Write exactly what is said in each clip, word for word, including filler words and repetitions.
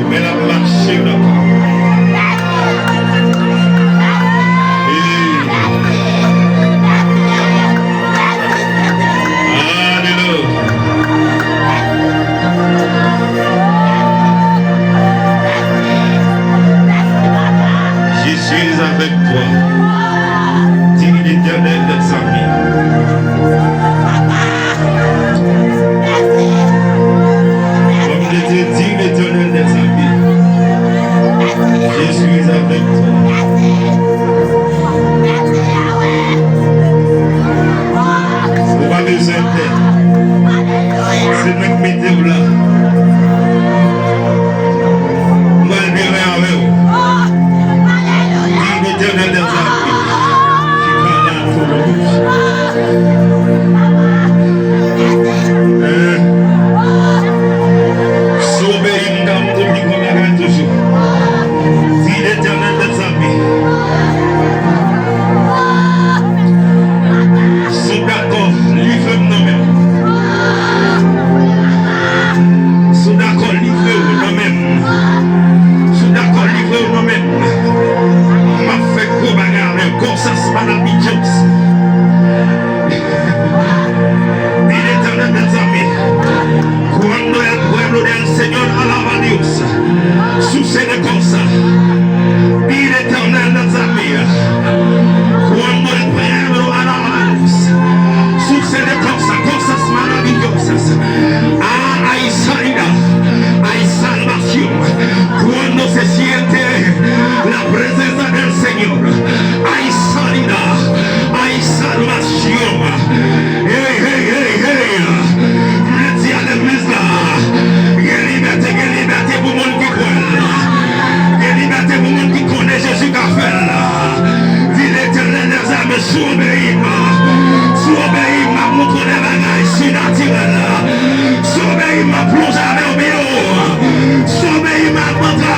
Men l ap mache nan pa. Hey. Alelouya. Je suis avec toi. Dis, l'Éternel des armées. Comme je te dis, l'Éternel des armées, je suis avec toi. Ou pa bezwen pè. Se mwen k mete w la. M pral byen avè w. Di, l'Éternel des armées. Ki pa la pou nou. Eh. Si w obeyi m, m ka montre w pi gwo bagay toujou. Di, l'Éternel des armées. Si w dakò, livre m nan men m. Si w dakò, livre w nan men m. Si w dakò, livre w nan men m. M ap fè gwo bagay avè w. Cosas maravilloso. Di, l'Éternel des armées. Cuando el pueblo del Señor alaba a Dios, sucede cosa. Di, l'Éternel des armées. Cuando el pueblo alaba a Dios, sucede cosa, cosas maravillosas. Ah, hay sanidad, hay salvación. Cuando se siente la presencia del Señor, hay sanidad, hay salvación. Hey, hey, hey, hey. Mwen di a legliz la, gen libète, gen libète pou moun ki kwè l. Gen libète pou moun ki konnen Jezi ka fè l. Di, l'Éternel des armées, si w obeyi m, si w obeyi m, m ap montre w de bagay sinatirèl. Si w obeyi m, m ap plonje avè w pi wo. Si w obeyi m, m ap antre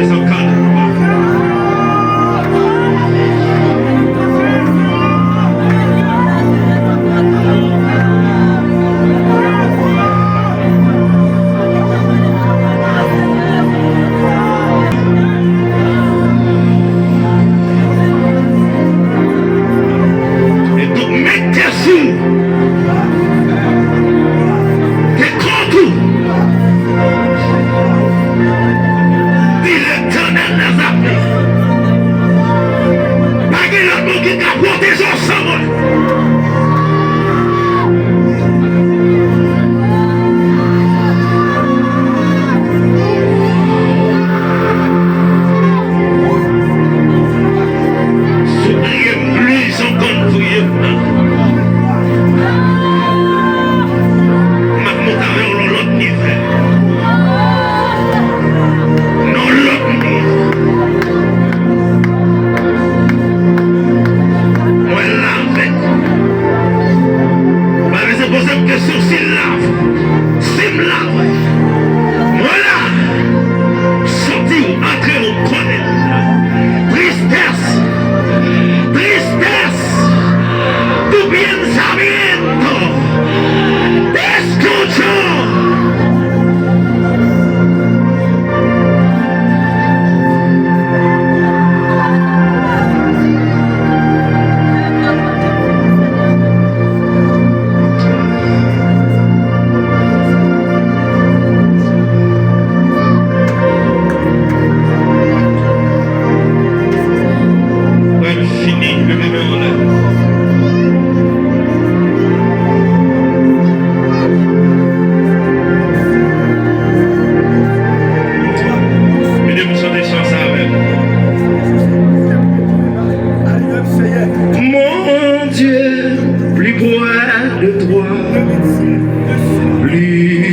E donk, mete sou ou. Te kont ou. Di Letènèl dèzame. Pa gen lòt moun ki ka pwoteje w san mwen. Si w priye m, plis ankò, m priye m nan. M ap monte avè w nan lòt nivè. Nan lòt nivè. Mwen la avèk ou. Pa bezwen poze m kesyon si l la avè w. Si m la avè w. Mwen la. Sòti w, antre w, konnen l. Tristès. Tristès. Tu piensamiento. Te escucho. Mwen fini, leve men w anlè. Mete pou chante chan sa avè m. Mon Dieu, plus près de toi, plus